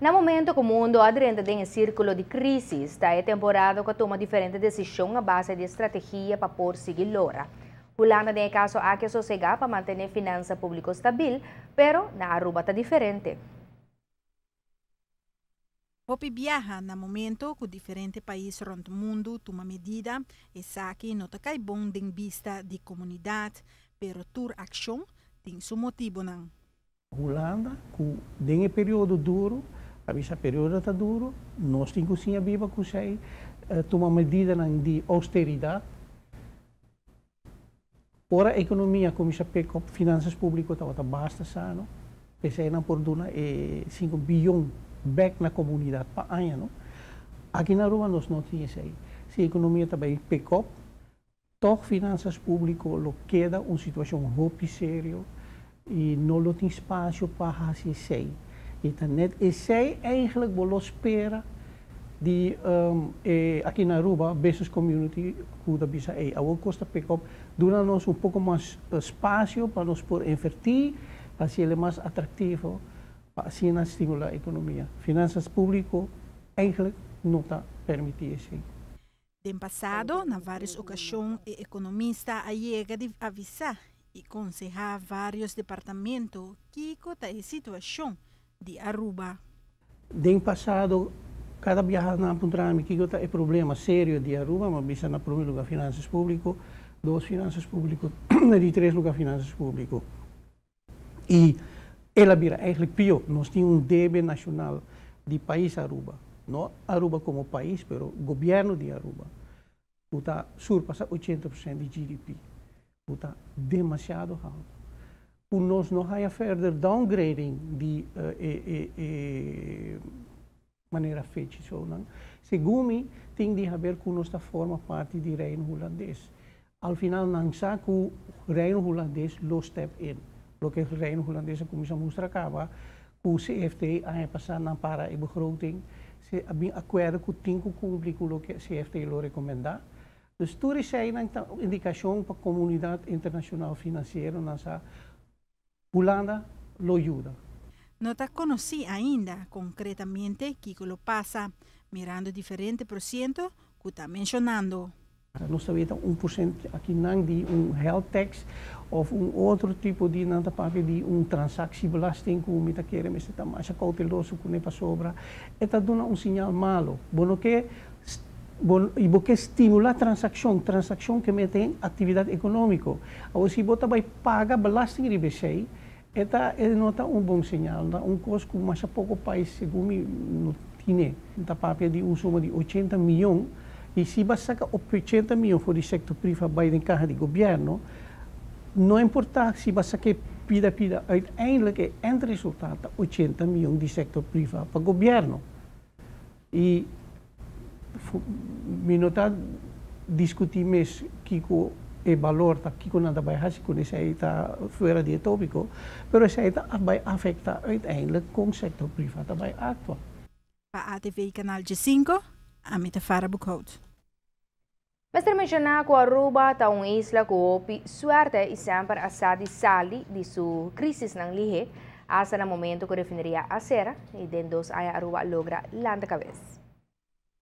Na momento cu mundo a drenta den circulo di crisis, ta e temporada cu tuma diferente decision a base di strategia pa por sigui lora. Hulanda den caso aki sosega pa mantene finansa publico stabil, pero na Aruba ta diferente. Hopi biaha na momento cu diferente pais rond mundo tuma medida, esaki no ta cay bon den bista di comunidad, pero tur accion tin su motibonan. Hulanda, cu den e periodo duro, a periodo ta duro, nos tin cu biba cu esey, tuma medida di austeridad. Ora economia cuminsa pick up, finanzas publico tabata basta sano, pesey nan por duna 5 biyon back na comunidad pa aña, no? Aki na Aruba nos no tin esey. Si economia tambe pick up, toch finanzas publico lo keda un situacion hopi serio y no lo tin espacio pa haci esey. Y net esey eigenlijk bo lo spera di aki na Aruba, business community, cu ta bisa, hey, awor cos ta pick up, duna nos un poco mas espacio pa nos por inverti, pa haci mas atractivo, pa asina stimula economia. Finanzas publico eigenlijk no ta permiti esey. Den pasado, na varios ocasion, e economista a yega di avisa y conseha varios departamento kico ta e situacion di Aruba. Den pasado, cada biaha nan puntra mi kico ta e problema serio di Aruba, m'a bisa na prome lugar finanzas publico, dos finanzas publico, na di tres lugar finanzas publico. Y el a bira eigenlijk pio, nos tin un debe nacional di pais Aruba, no Aruba como pais, pero gobierno di Aruba, ta surpasa 80% di GDP, ta demasiado halto. Cu nos no haya further downgrading di manera Fitch so nan. Segun mi, tin di haber cu nos ta forma parti di Reino Hulandes. Al final nan sa cu Reino Hulandes lo step in. Loke Reino Hulandes cuminsa mustra caba, cu CFT aña pasa nan a para e begroting, nan a bin acuerdo cu tin cu cumpli cu loke CFT lo recomenda. Dus tur esey ta indicacion pa comunidad internacional financiero, nan sa Hulanda lo yuda. No ta conoci ainda concretamente kico lo pasa, mirando diferente porciento cu ta mencionando. Nos ta weten 1% aki nan di un health tax of un otro tipo di nan ta papia di un transactiebelasting cu mi ta kere mester ta mas cauteloso cu ne pasobra. E ta duna un señal malo. Bo no ke bon, y bo ke stimula transaccion, transaccion ke men actividad economico. Of si bo ta bay paga belasting riba esey, e ta e no ta un bon señal, no? Un cos cu mas poco pais segun mi no tin. Ta papia di un suma di 80 miyon y si bo saca 80 miyon for di sector priva bay den caha di gobierno, no importa si bo saca pida pida, uiteindelijk e eindresultaat 80 miyon di sector priva pa gobierno. Y mi no ta discuti mes kico e balor ta kico nan ta bay haci cu esey ta fuera di topico, pero esey ta bay afecta uiteindelijk con sector priva ta bay actua. Pa ATV Canal G5, ami ta Farah Boekhout. Mester menciona cu Aruba ta un isla cu hopi suerte y semper a sa di sali di su crisis nan lihe, hasta na momento cu refineria a cera y den 2 aña Aruba a logra lanta cabes.